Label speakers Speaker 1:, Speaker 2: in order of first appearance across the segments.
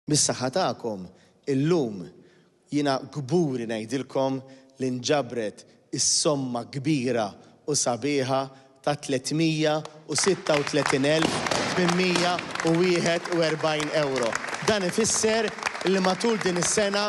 Speaker 1: Bis-saħħa tagħkom illum jiena kburi ngħidilkom li nġabret is-somma kbira u sabiħa ta' 336,841 ewro. Dan ifisser li matul din is-sena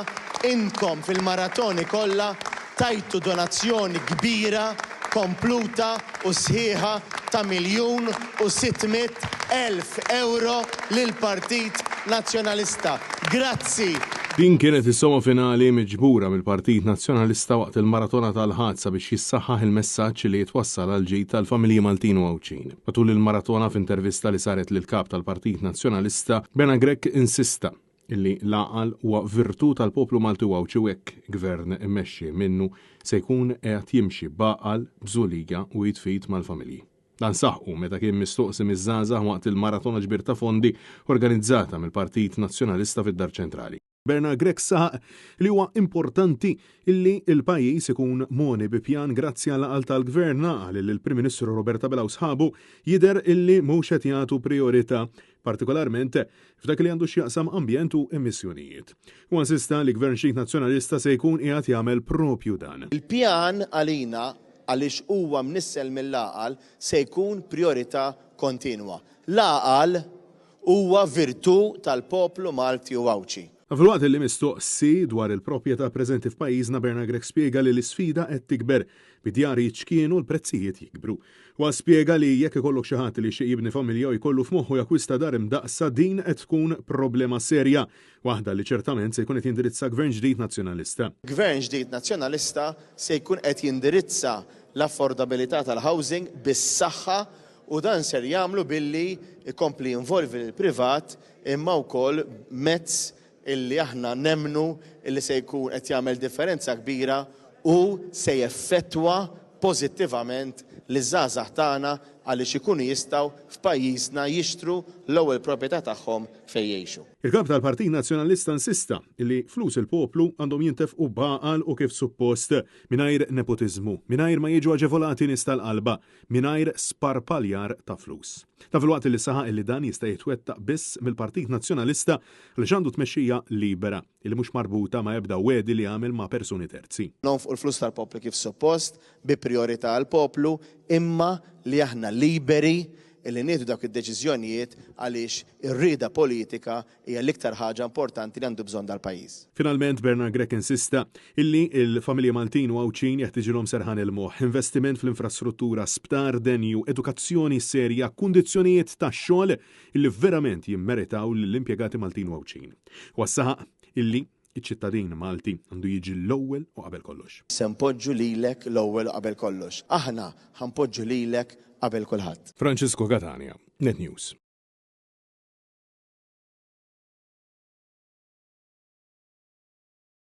Speaker 1: intom fil-maratoni kollha tajtu donazzjoni kbira kompluta u sħiħa ta' 1,600,000 ewro lill-Partit Nazzjonalista. Grazzi!
Speaker 2: Din kienet is-somma finali miġbura mill-Partit Nazzjonalista waqt il-maratona tal-Ħadd sabiex jissaħħaħ il-messaġġ li jitwassal għall-ġid tal-familji Maltin u Għawdxin. Matul il-maratona f'intervista li saret lill-Kap tal-Partit Nazzjonalista, Bernard Grech insista illi l-għaqal huwa virtù tal-poplu Malti u Għawdxi u hekk Gvern immexxi minnu se jkun qiegħed jimxi b'għaqal, bżulija u id f'id mal-familji. Dan saħqu meta kien mistoqsi miż-żgħażagħ waqt il-maratona ġbir ta' fondi organizzata mill-Partit Nazzjonalista fid-Dar Ċentrali. Bernard Grech saħaq li huwa importanti illi l-pajjiż ikun mogħni bi pjan grazzi għall-għaqal tal-Gvern, għaqal illi l-Prim Ministru Robert Abela u sħabu jidher illi mhux qed jagħtu prijorità partikolarment f'dak li għandu x'jaqsam ambjent u emissjonijiet. Huwa insista li Gvern ġdid Nazzjonalista se jkun qiegħed jagħmel propju dan.
Speaker 1: Il-pjan għalina, għaliex huwa mnissel mill-għaqal, se jkun prijorità kontinwa. L-għaqal huwa virtù tal-poplu Malti u Għawdxi.
Speaker 2: Filwaqt li mistoqsi dwar il-proprjetà preżenti f'pajjiżna, Bernard Grech spjega li l-isfida qed tikber, bid-djar jiċkienu u l-prezzijiet jikbru. Huwa spjega li jekk ikollok xi ħadd li jixtieq jibni familja u jkollu f'moħħu jakkwista dar imdaqqsa din qed tkun problema serja, waħda li ċertament se jkun qed jindirizza Gvern ġdid Nazzjonalista.
Speaker 1: Gvern ġdid Nazzjonalista se jkun qed jindirizza l-affordabilità tal-housing bis-saħħa u dan ser jagħmlu billi jkompli jinvolvi lill-privat imma wkoll b'mezz illi aħna nemmnu illi se jkun qed jagħmel differenza kbira u se jeffettwa pożittivament liż-żgħażagħ tagħna għaliex ikunu jistgħu f'pajjiżna jixtru l-ewwel proprjetà tagħhom fejn jgħixu.
Speaker 2: Il-Kap tal-Partit Nazzjonalista insista li flus il-poplu għandhom jintefqu b'għaqal u kif suppost, mingħajr nepotiżmu, mingħajr ma jiġu aġevolati nies tal-qalba, mingħajr sparpaljar ta' flus. Dan filwaqt li saħaq illi dan jista' jitwettaq biss mill-Partit Nazzjonalista għaliex għandu tmexxija libera, illi mhux marbuta ma' ebda wegħdi li għamel ma' persuni terzi.
Speaker 1: Nonfqu l-flus tal-poplu kif suppost, bi prijorità għall-poplu, imma li aħna liberi illi nieħdu dawk id-deċiżjonijiet għaliex ir-rieda politika hija l-iktar ħaġa importanti li għandu bżonn dal-pajjiż.
Speaker 2: Finalment, Bernard Grech insista illi l-familji Maltin u Għawdxin jeħtiġilhom serħan il-moħħ, investiment fl-infrastruttura, sptar denju, edukazzjoni serja, kundizzjonijiet tax-xogħol illi verament jimmeritaw lill-impjegati Maltin u Għawdxin. Huwa saħaq illi ċ-ċittadin Malti għandu jiġi l-ewwel u qabel kollox.
Speaker 1: Se npoġġu lilek l-ewwel u qabel kollox. Aħna ħa npoġġu lilek qabel kulħadd.
Speaker 2: Francisco Catania, Net News.